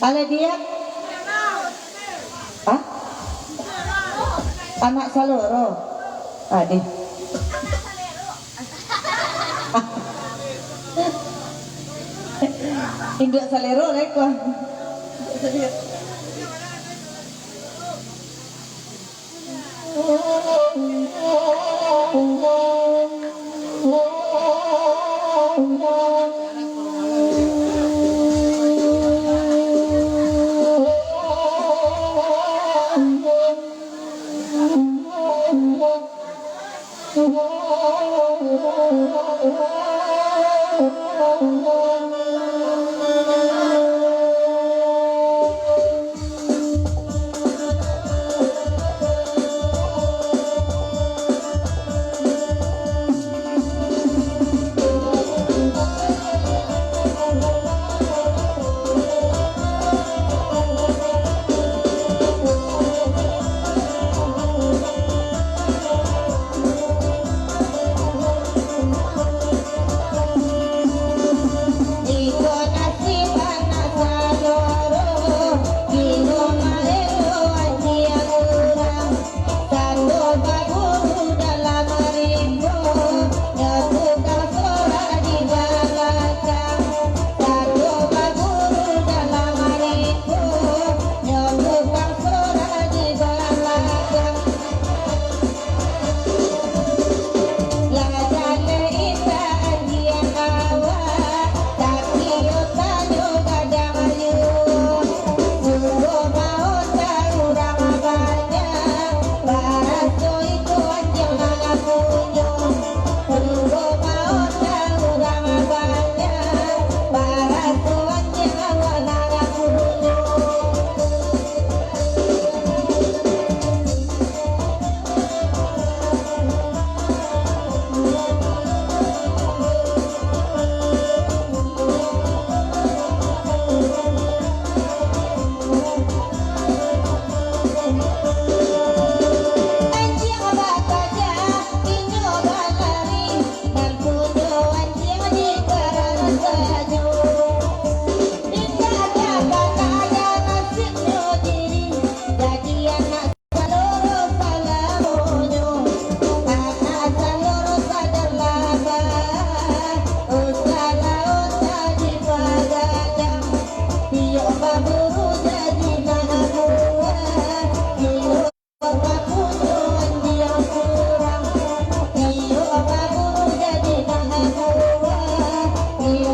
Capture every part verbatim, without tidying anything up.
Alah dia? Hah? Anak saloro. Adih. Induak salero lah iko. Iko nasib anak saloro, iko maelo anjiang urang. Satu baburu dalam rimbo, nyo tukang sorak di balakang. Satu baburu dalam rimbo, nyo tukang sorak di balakang. Lah jaleh indak anjiang awak, tapi otaknyo gadang juo. Sungguah maota urang banyak, baraso itu anjiang nan punyo. Sungguah maota urang banyak, baraso anjiang awak nan punyo. Anjiang bataja, inyo balari, nan punyo anjiang dikarang sajo. Indak dapat ado nasibnyo diri, jadi anak saloro salamonyo. Anak saloro sadang labah, usahlah otak dipagadang. Iyo baburu jadi nan buah, iyo bapunyo anjiang urang. Iyo baburu jadi nan buah, iyo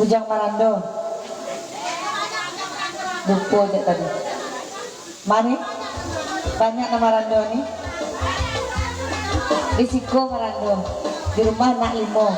Ujang Marando. Lupo jak tadi. Mari. Banyak nan marando ni. Di siko marando. Di rumah nak limo.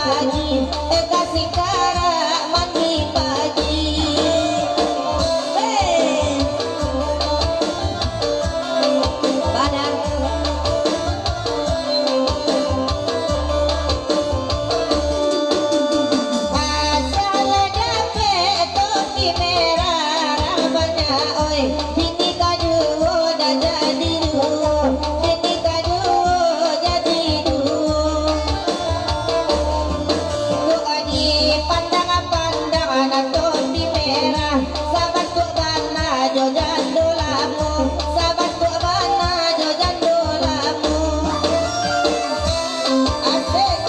pagi, eh, ka Sikarak mandi pagi. Hei. Padang. Asal dapek topi merah, banyak oi. Bini kaduo dah jadi duo, bini kaduo jadi duo. Dipandang-pandang nan topi merah, sabatuak bana jo jando lamo, sabatuak bana jo jando lamo. Asik.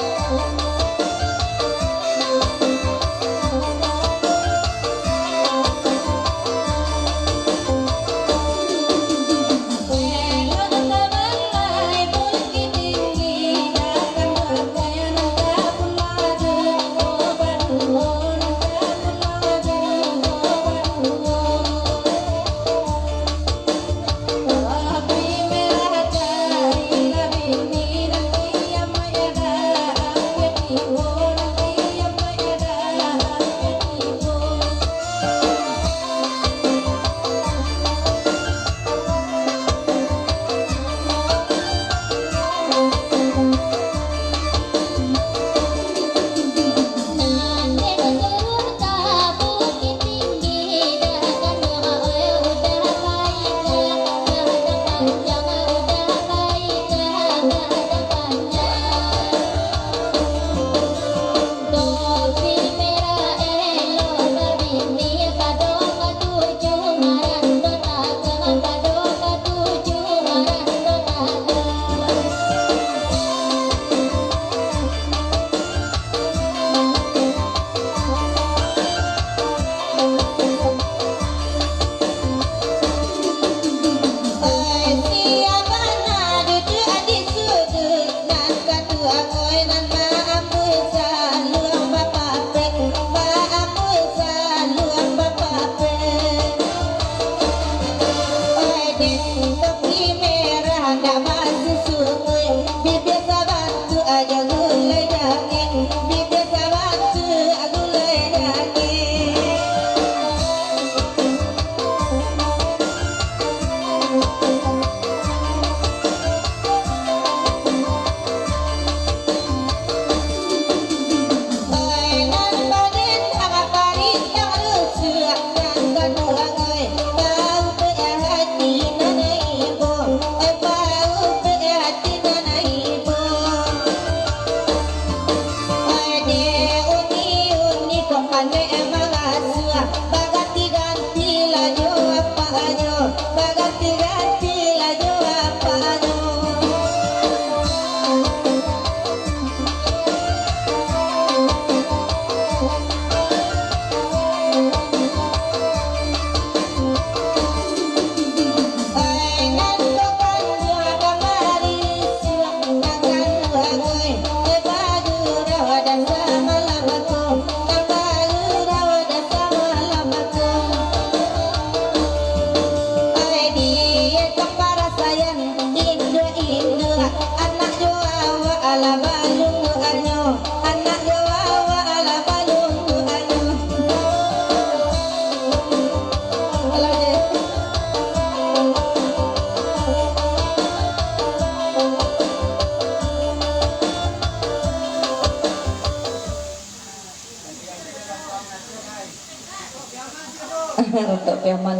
Ratok Piaman.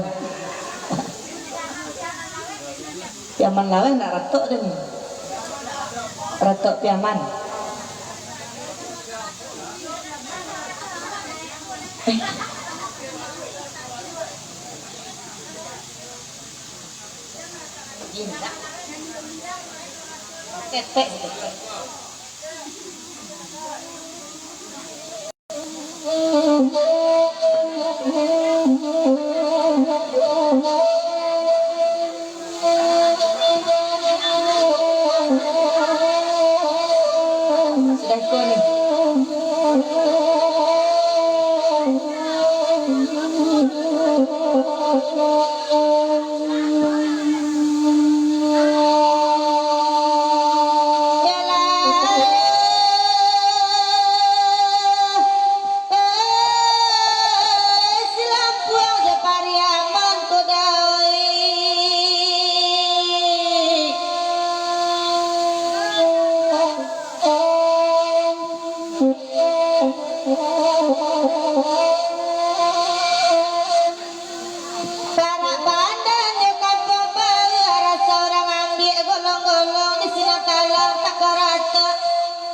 Piaman laweh nak ratok tu ni. Ratok Piaman. Eh. Ketek, ketek. Sudah ko ni.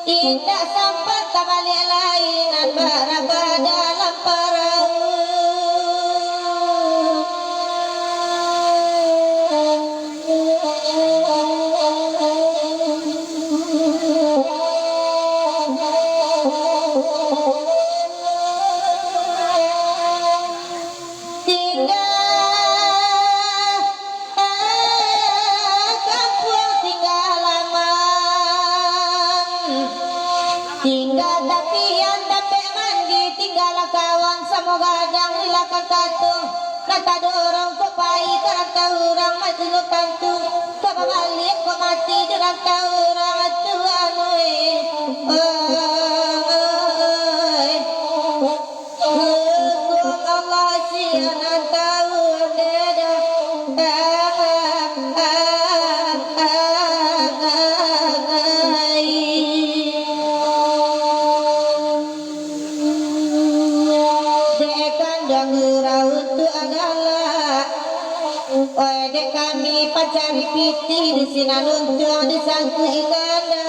Indak sampat tabaliak lai nan baraba dalam parau. Tingga kampuang, tingga laman, tingga tapian dapek mandi, tingga lah kawan samo gadang di lakang kato. Nan tadorong kok pai ka rantau urang, mati lo tantu ka babaliak kok mati di rantau urang, tuan oi. Oi. Hukum Allah sia nan tau, dek dah. Dek kanduang urang tu adalah Oi, dek kami pancari pitih di sinan untuang di sangkuik ganda.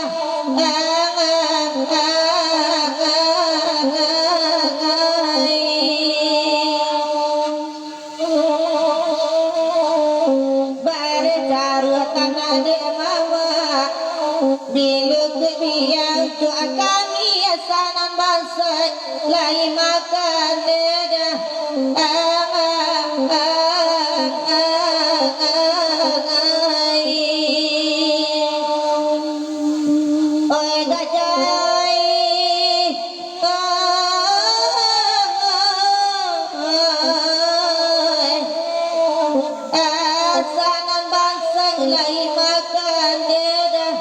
Bareh taruah tanah dek mamak. Bilo kebiang tu kami asanan bansa lai makan dedah. Oi gajai, oi. Asanan bansa lai makan dedah.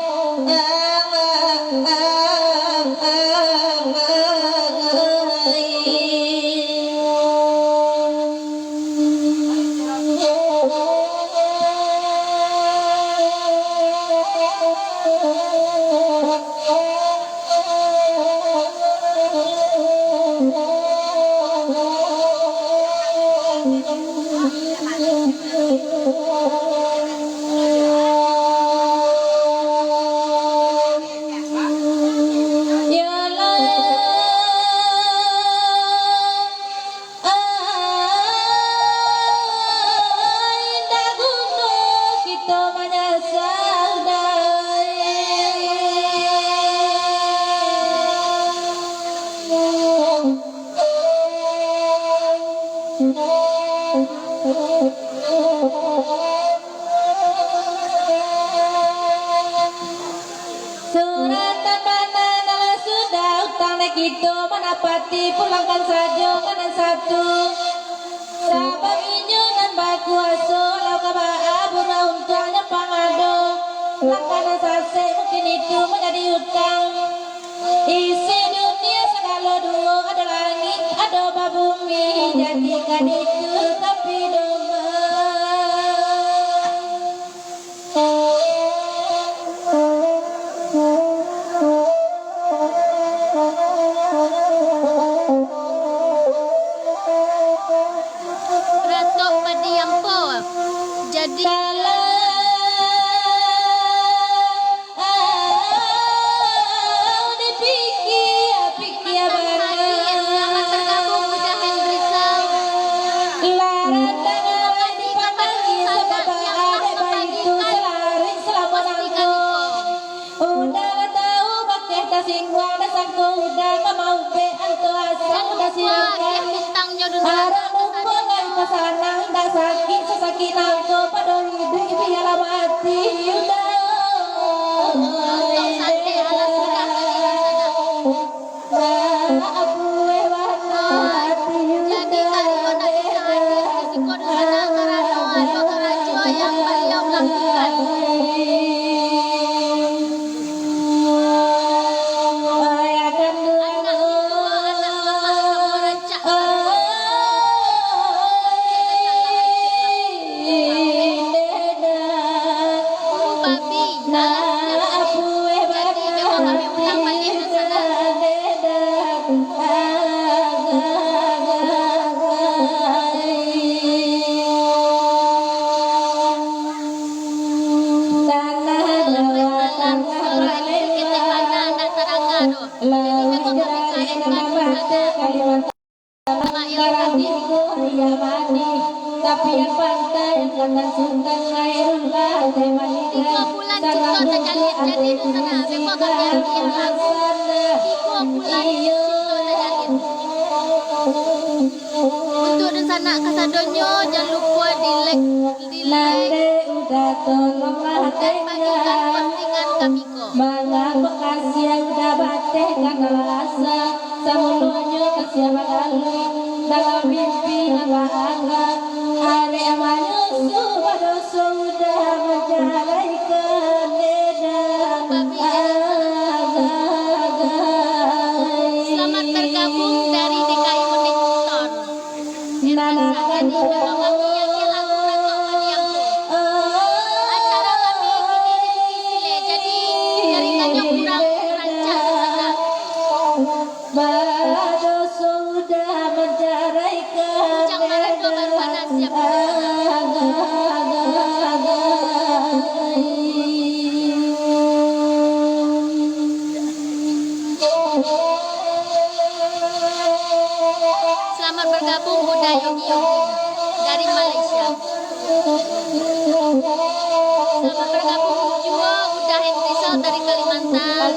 Indak guno kito manyasal dai. Suratan bana nan lah sudah, utang dek kito manapati, pulangkan sajo ka nan satu. Sabab inyo nan bakuaso, lau ka baa buruah untuangnyo pangado. Langkah nan sasek mungkin itu manjadi utang. Isi dunia sagalo duo, ado langik, ado babumi, jadi ka ditu tapi doma. Ratok padi ampo. Jadi Kalau dipikia-pikia bana, selamat bergabung Uda Hendrizal. Larantangan dipamangi sabab ada baitu salarin salamo nangko. Uda lah tau bakeh tasingguang, dasangko Uda ka maubek anto asa Uda silakan. Arok muko lai ka sanang, indak sakik sasakik nangko pado iduik bialah mati Uda. Abueh bana ati Uda. Risiko di sana karano ado karajo yang baliau lakukan. Anak tuo, anak mamak, samo rancak. Jadi, memang kami kain baju sana. Sama yang tadi. Tapi yang pantai, kata Sultan Khairullah, tigo bulan cipto tajalin, jadi tu sana. Memang kami yang bilang. Tigo bulan cipto tajalin. Untuk dunsanak kasadonyo, jan lupo di like, di like, dan bagikan postingan kami ko. Mangapa kasihan udah bateh kana rasa, samulonyo kasihan bagaluh, dalam mimpi nan baangga, arek manyusu badoso udah mancaraikan deda. Selamat bergabung dari D K I Connector. Jadi, kalau kami yakin lagu Rangkak Wadiang tu, acara kami kini di Bukik Sileh, jadi caritanyo kurang rancak di sana. Bujang Maradua baru bana siap. Selamat bergabung Uda Yogi Yogi dari Malaysia. Selamat bergabung juo Uda Hendrisel dari Kalimantan.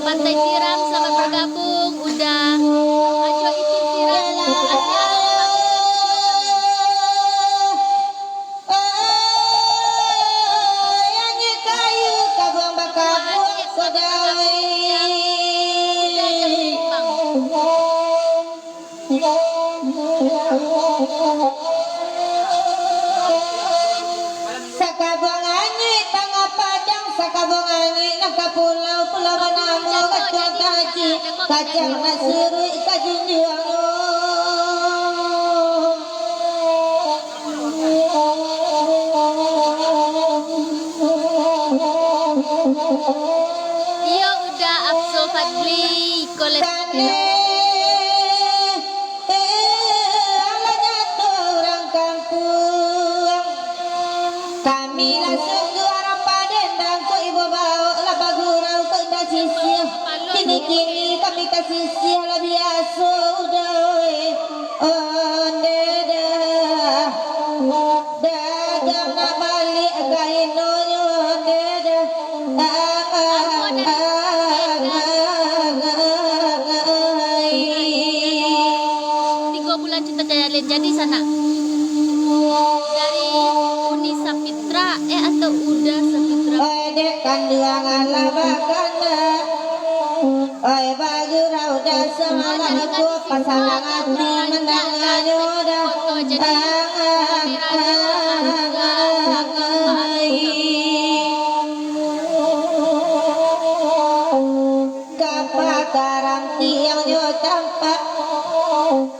Pantai Tiram, selamat bergabung Uda Ajo Itin Tiram. Uda Jalupang. Sakabuang angin tangah padang, sakabuang angin nan ka pulau, pulau banamo Batuang Taji, kacang nan suruik ka junjuang. Iyo, Uda Afzul Fadli, kolej. Kami lah susu arang padendang ko ibo baok lah bagurau ko indak sisiah. Kini-kini kami ka sisiah lah biaso Uda, eh. Onde dah. Dagang nak baliak ka inonyo, onde dah. Ah, ah, ah, ah, ah, ah. Tigo bulan cipto tajalin jadi sanak. Dari Uni Sapitra, eh, atau Uda Sapitra. Oi, dek kanduang alah bakana. Oi, bagurau dah samalam aku, pasalang ati mandanganyo dah. Kapakaran tiangnyo tampak,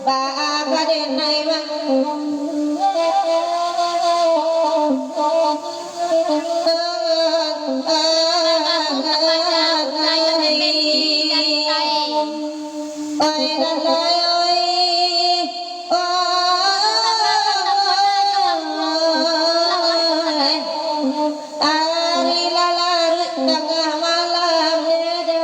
baa ka denai mah. Ari lah laruik tangah malam, dada.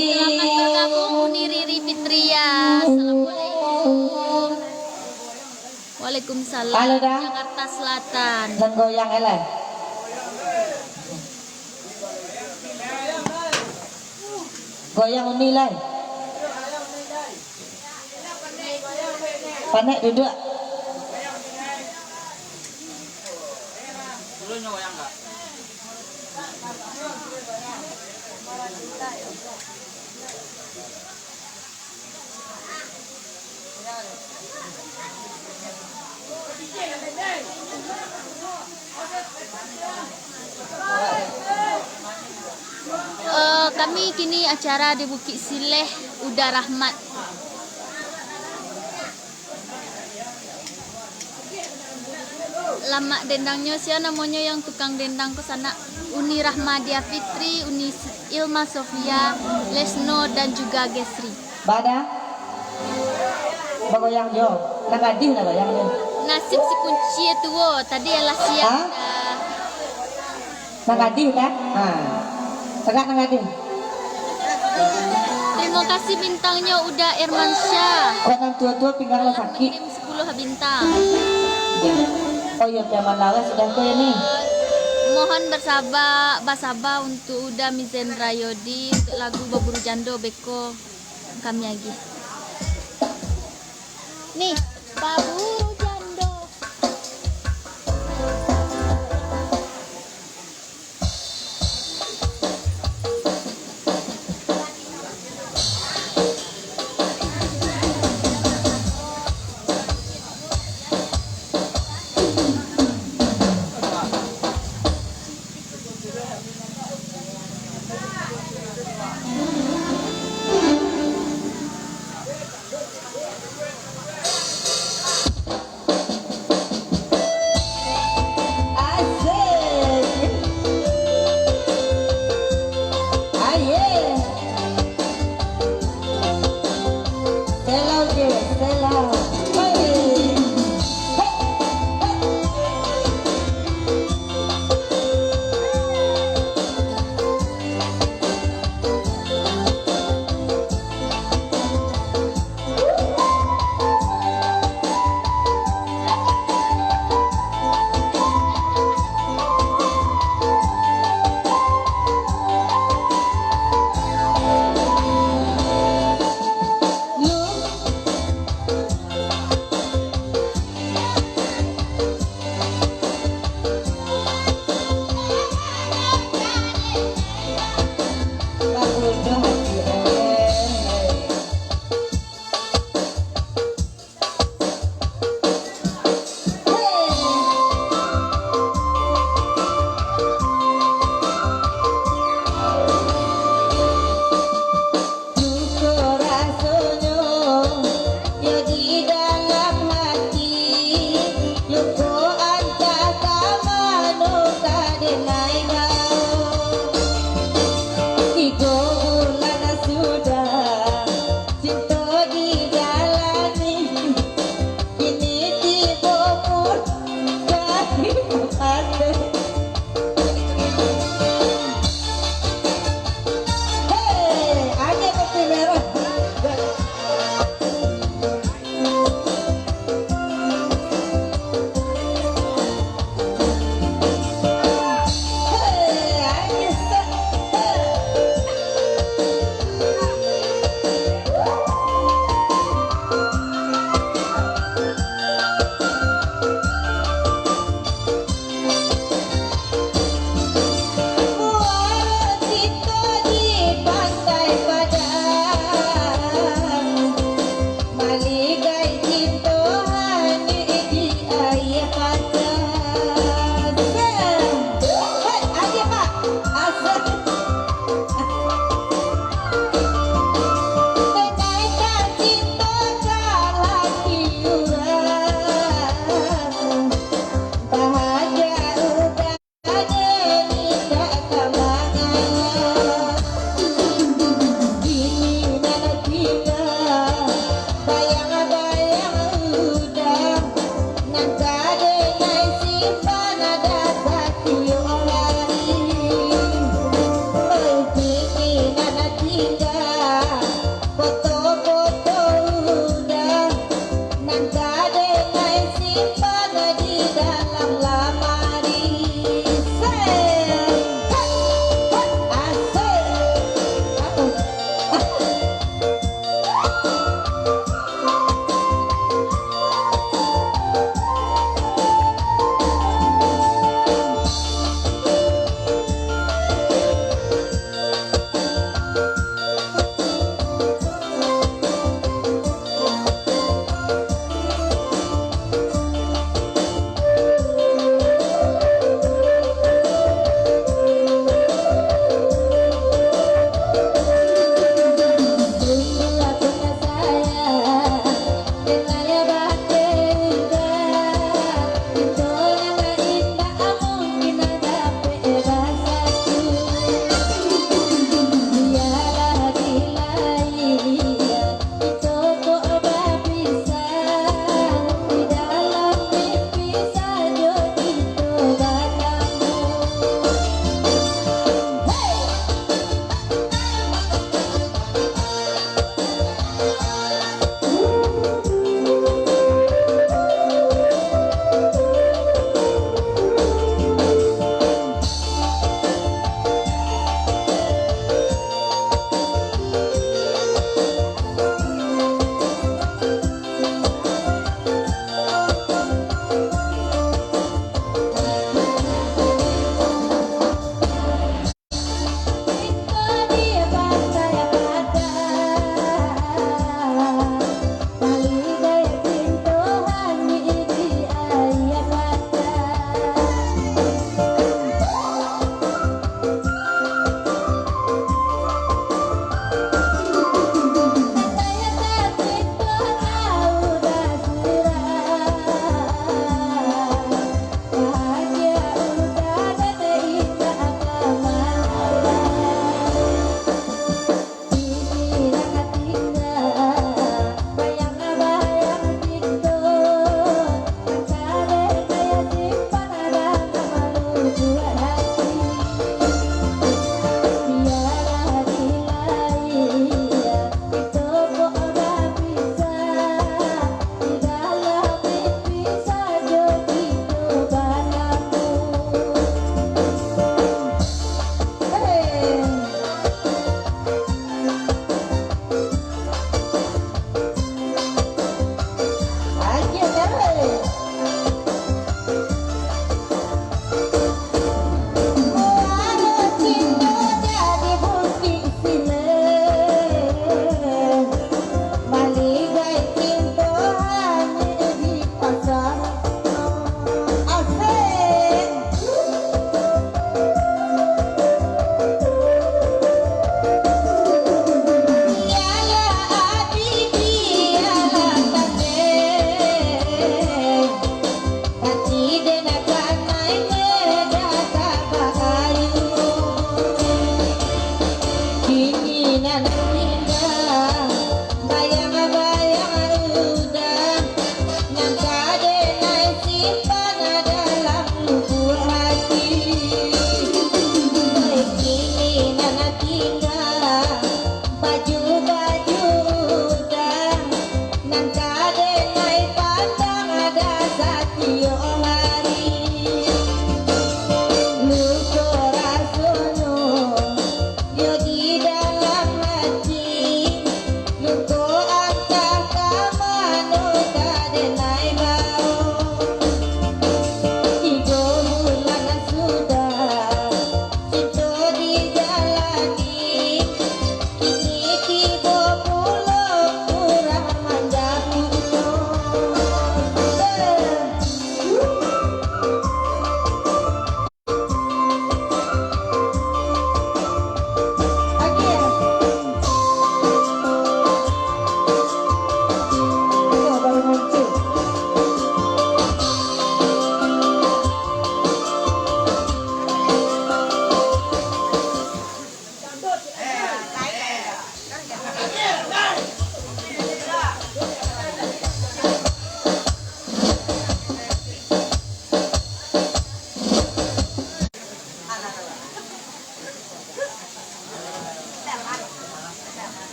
Selamat bergabung, Uni Riri Fitria. Assalamualaikum. Waalaikumsalam. Halo, dah. Jakarta Selatan. Jan goyang, eleh. Goyang Uni, lai. Panek duduak. Eh, kami kini acara di Bukik Sileh, Uda Rahmat. Lamak dendangnyo, sia namonyo yang tukang dendang ko sanak? Uni Rahmadia Fitri, Uni Ilma Sofia, Lesno, dan juga Gesri. Bada. Bagoyang jo. Nan gadih lah goyang jo. Nasib si kunci tuo, tadi alah siap. Ha? Dah. Nang gadih, kan? Ha. Tagak nang gadih. Terima kasih bintangnyo Uda Irmansyah. Kok nan tua-tua pinggang lah sakik. Mengirim sepuluh bintang. Oh iyo, Piaman Laras sudah ko ya ni. Mohon bersabar, basaba untuk Uda Mizen Rayodi untuk lagu Baburu Jando beko kami agih. Nih, Baburu Jando.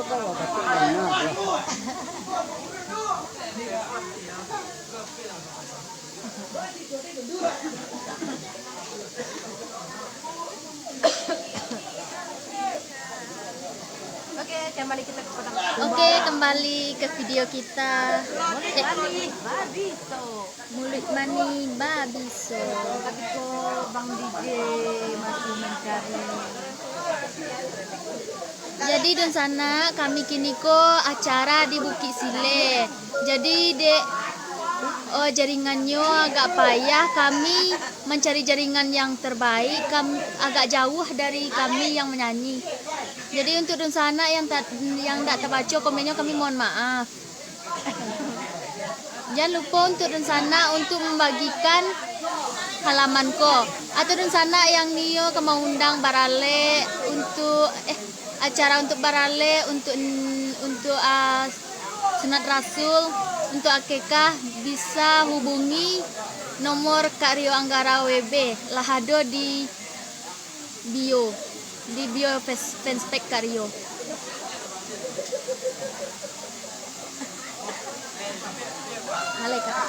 Oke, kembali kita ke Padang. Oke, kembali ke video kita. Eh, Muluik Manih Babiso. Tapi kok Bang D J masih mencari. Jadi, dunsanak, kami kini ko acara di Bukik Sileh. Jadi, dek, oh, jaringannyo agak payah, kami mencari jaringan yang terbaik, kam-, agak jauh dari kami yang menyanyi. Jadi, untuk dunsanak yang ta-, yang dak tabaco komennyo, kami mohon maaf. Jan lupo untuk dunsanak untuk mambagikan halaman ko. Atau dunsanak yang nio ka maundang baralek untuk, eh, acara untuk baralek, untuk, untuk, ah, sunat rasul, untuk akikah, bisa hubungi nomor Kak Rio Anggara W B, lah ado di bio, di bio fans-, fanspage Kak Rio. Malaikat.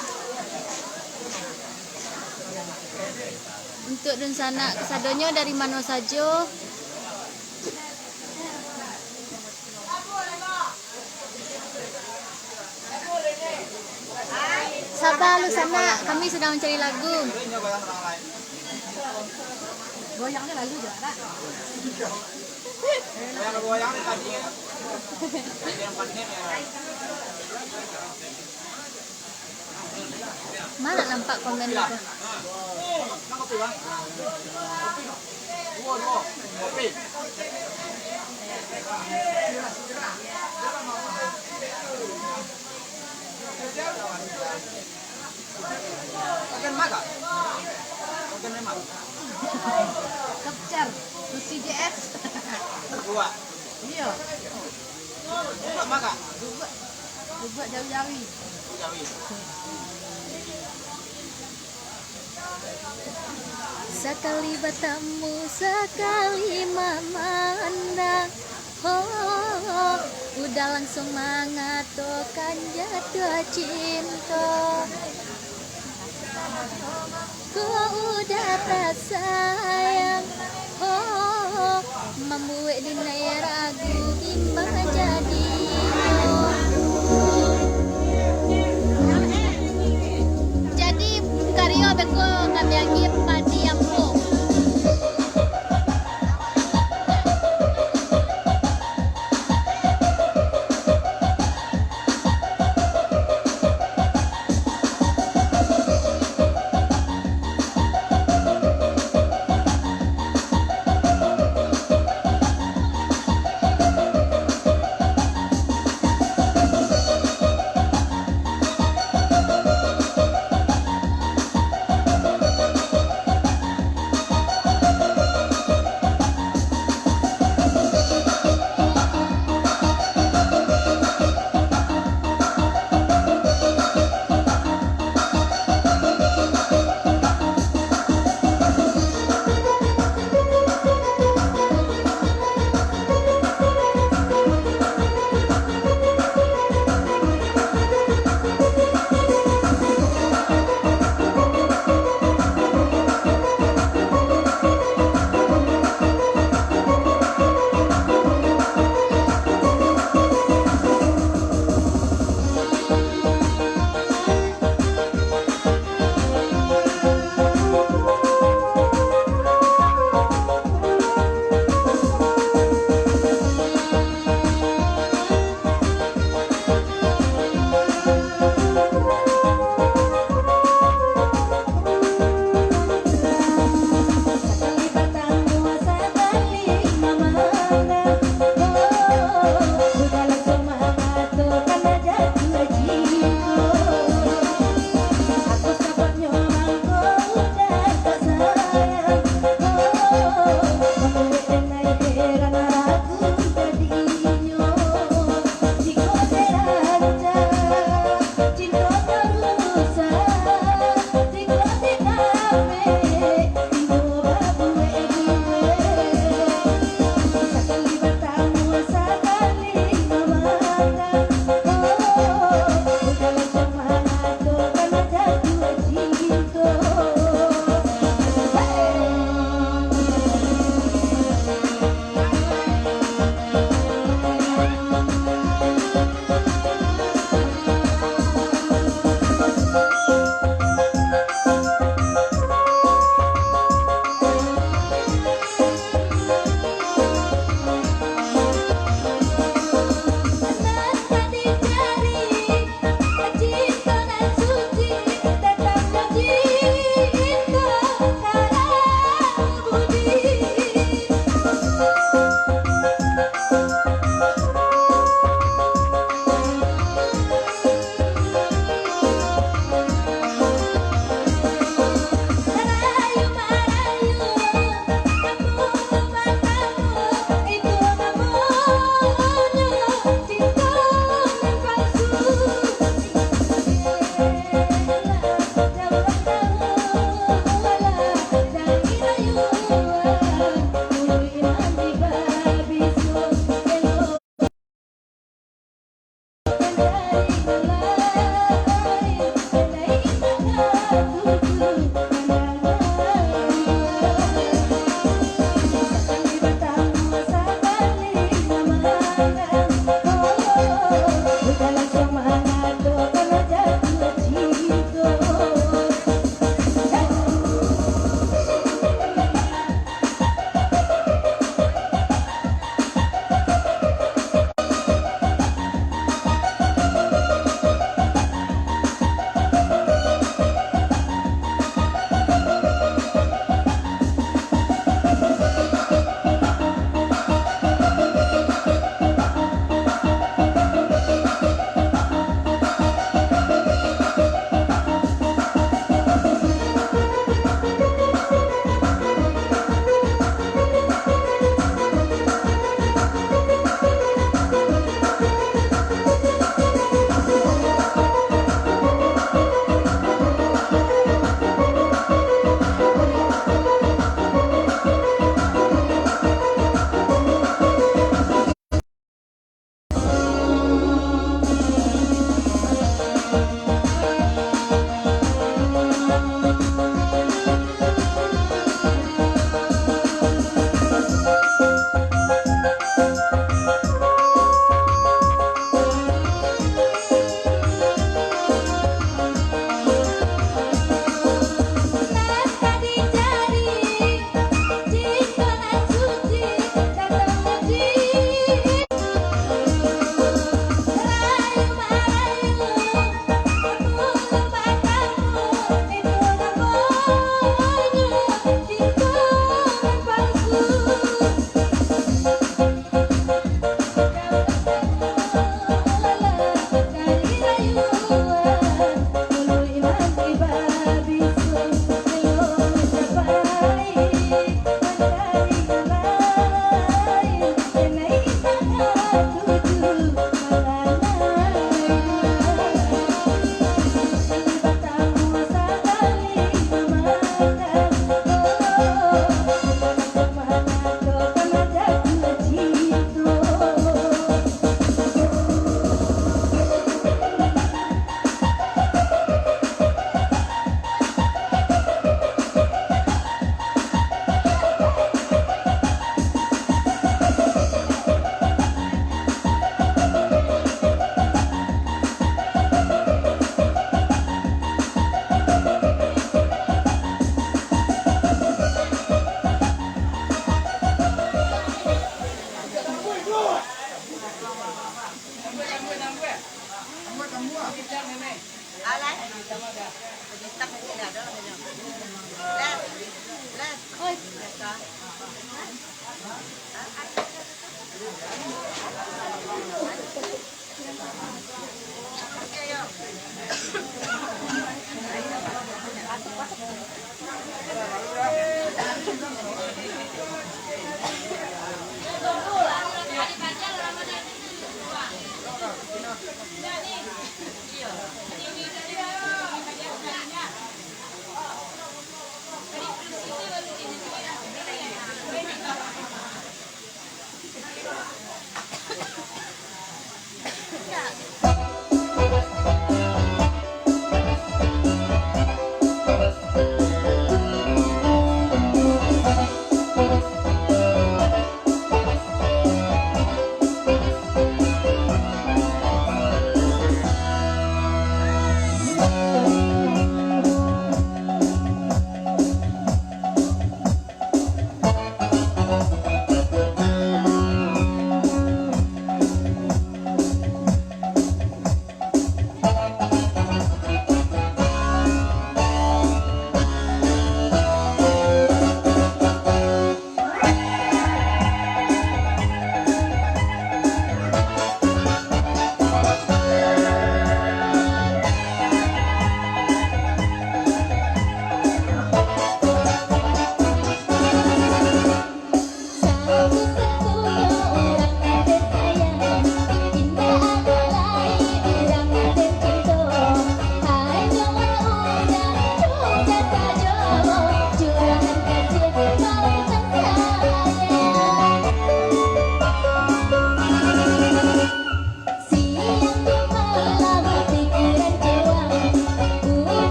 Untuk dunsanak kasadonyo dari mano sajo? Saba lu sanak, kami sedang mencari lagu. Goyangnya lalu juga, nak. Mana nampak komen itu? Capture, Susi J S. Iyo. Bubuak ma, Kak? Bubuak, bubuak jawi-jawi. Jawi. Sakali batamu, sakali mamandang, ho, udah langsuang mangatokan jatuah cinto. Ko udah tasayang, ho, mambuek dinai ragu bimbang jadinyo. Jadi, karyo beko kami agiah padi ambo.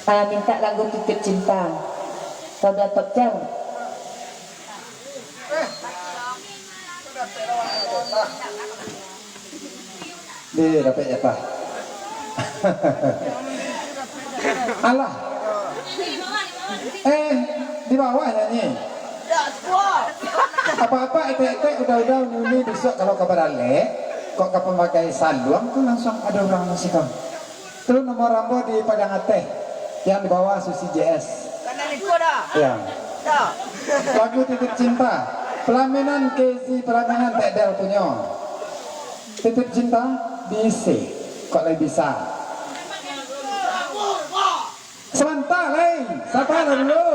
Ah, minta lagu Titip Cinta. Kalau udah Top Jar. Di dapek jatah. Alah. Eh, di bawah nyanyi. Apa-apa, etek-etek, udah-udah, uni-uni, besok kalau ka baralek, kok ka pamakai saluang tu langsung ado urang musikal. Tu nomor ambo di Padang Ateh, yang di bawah Susi J S. Kanan iko dah. Ya. Dah. Lagu Titip Cinta. Pelaminan Kezi, pelaminan Tek Del punyo. Titip Cinta, bisi. Kok lai bisa? Sabanta lai, saba lah dulu.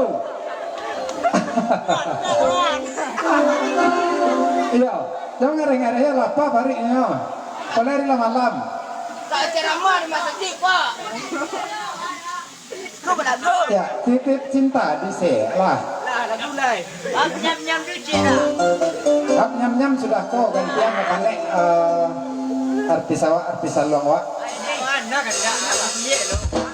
Iyo, jan ngareh-ngareh yo, lapa paruik nyo. Kalau ari lah malam. Tak ceramah di masjid, Pak. Kau belagu. Ya, Titip Cinta di se lah. Lah, lagu lai. Bab nyam-nyam tu cina. Bab nyam-nyam sudah ko, gantian makanek, eh, artis awak, artis saluang awak. Mana kan dak? Iya lo.